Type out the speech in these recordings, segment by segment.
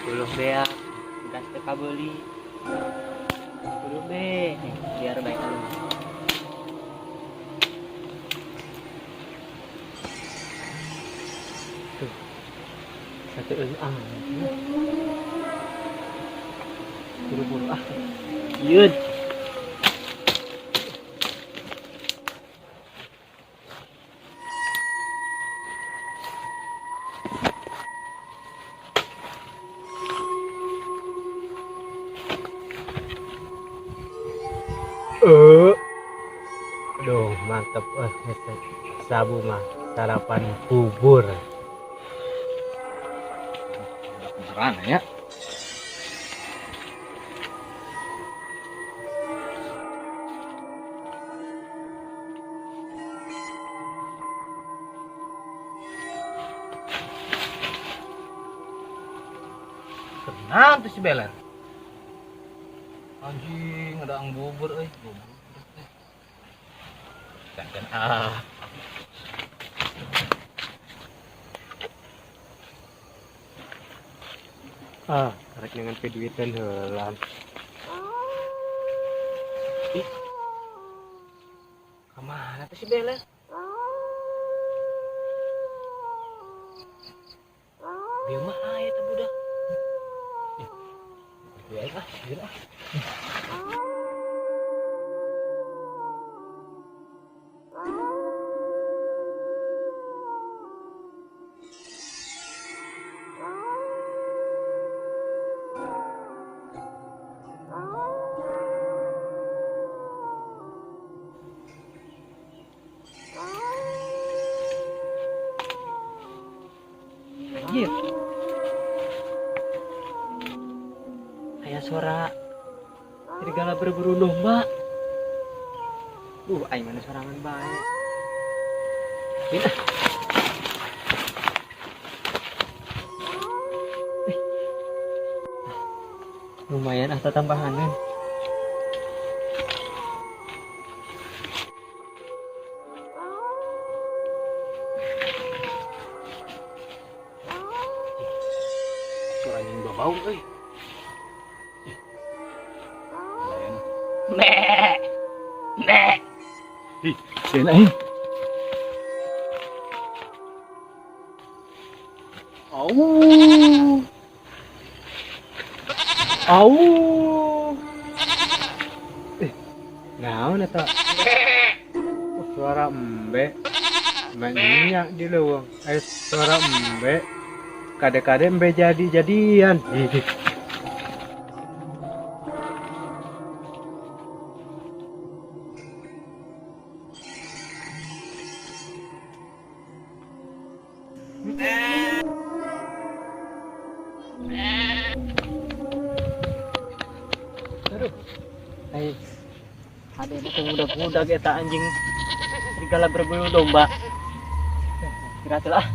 Belum beak, gas teu kabeuli. Belum be, nih, biar baik lu. Tuh. Satu euy ah. Buru-buru ah. Yeun. Aduh, mantep sabu mah sarapan bubur. Beneran ya? Kenapa tuh si Beler? Anjing, ada ang bubur euy. Bubur. Kan ah. Ah, rek dengan piduitan heula. Ih. Kemana tuh si Beler? Dia mah aya teh budak. Ih. Biar ah, biar ah. Anjir. Kayak suara serigala berburu domba. Aing mana sorangan bae. Lumayan ah tambahanan. Suara anjing babau euy. Meh. Meh. Ih, sieun aing. Au. Au. Naon eta? Oh, suara embe. Banyak di leuweung. Suara embe. Kade-kade embe jadi-jadian. Ih. Aduh. Ai. Ada itu budak-budak eta anjing serigala berbulu domba. Istirahat lah.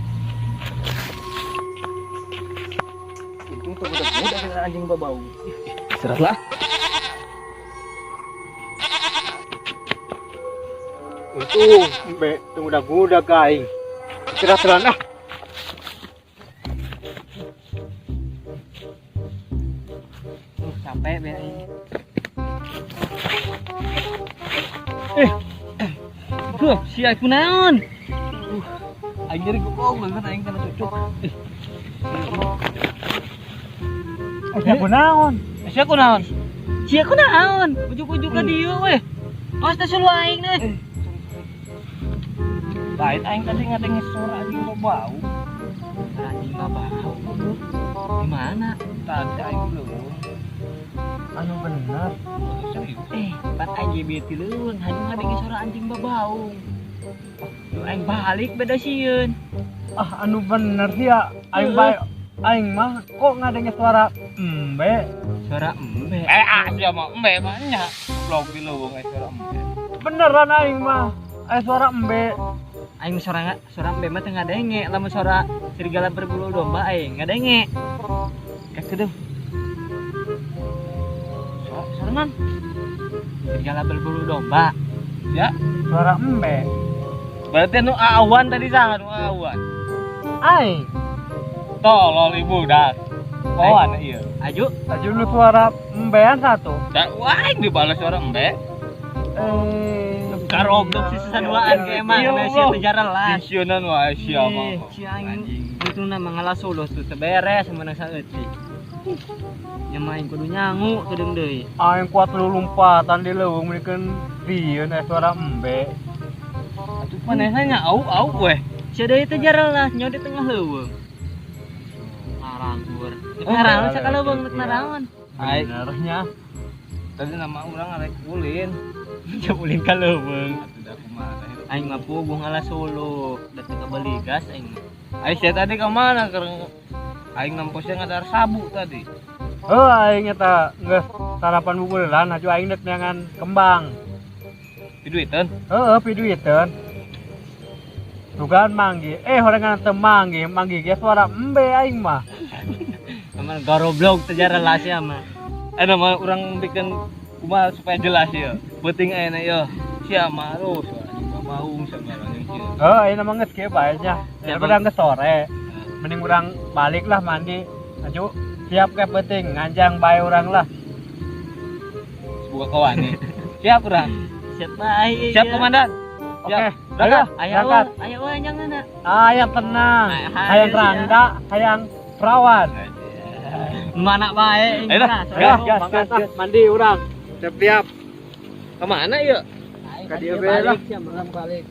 Untung tuh budak-budak eta anjing babau. Istirahat lah. Untung embe teu budak-budak aing. Istirahat lah. Capek be aing. Huh, sia kunaon? Aing jadi goblok banget aing kana cucuk. Sia kunaon? Sia kunaon? Sia kunaon? Ujuk-ujuk ka dieu weh. Awas teh sulu aing teh. Lain aing tadi ngadenge suara anjing bau. Anjing bau. Di mana? Tadi aing leuweung. Bener. Serius. Eh, pan aing ge ti leuweung haju ngadenge suara anjing babaung. Lu aing balik beda sieun. Ah, anu bener sih ya. Aing bae aing mah kok ngadenge suara embe. Suara embe. Eh, ah, sia mah embe mah nya. Goblok, di leuweung aya suara embe. Beneran aing mah. Aya suara embe. Aing suara suara embe mah teu ngadenge, lamun suara serigala berbulu domba aing ngadenge. Kakedeung. Suara, suara man? Serigala berbulu domba. Ya, Suara embe. Berarti anu awan tadi saha anu awan? Aing. Tolol ibu dah. Awan iya. Aju, Aju lu suara embean satu. Da wah, aing dibalas suara embe. Eh, Garoblok sih sesaduaan ge emang Iya, da sia Allah. teu jarelas. Sisieunan wae sia mah. Eh, si aing itu nama ngalah suluh tuh teu beres meunang saeutik. Nya mah aing kudu nyangu kedeung deui. Aing kuat lu lompatan di leuweung meukeun sieun aya suara embe. Atuh manehna nya au-au weh. Sia deui teu jarelas nyawa di tengah leuweung. Ngaranggur. Naraon sakaleuweung rek naraon. Aing Benernya. Tadi nama urang arek ulin. Ja ulin ka leuweung. Atuh da kumaha teh. Aing mah puguh ngalah suluh, da teu kabeli gas aing mah. Aing sia tadi ka mana keur aing nemposnya ngadar sabu tadi. Oh, aing eta geus sarapan bubulan aju aing dek neangan kembang. Piduiteun. Heeh, piduiteun. Dugaan manggi, eh horengan teu manggi, manggi ge suara embe aing mah. Aman garoblok teu jarelas ya mah. Eh, nama urang bikin kumaha supaya jelas ya. Penting ayeuna ya. Sia mah aduh suara anjing babaung segala yang sia. Heuh, ayeuna mah geus kieu bae nya. Daripada geus sore. Mending urang balik lah mandi. Aju siap ke penting nganjang bae urang lah. Buka kawani. Siap urang. Siap bae. Siap, komandan. Oke, Siap. ayo Berangkat. Ayo berangkat. ayo anjangan. Ayang tenang, Ayo, hayang randa, hayang perawan. Mana bae. Ayo dah. Gas, gas, gas, gas, mandi urang. Siap-siap. Kemana ya? Ka dieu bae lah. Balik.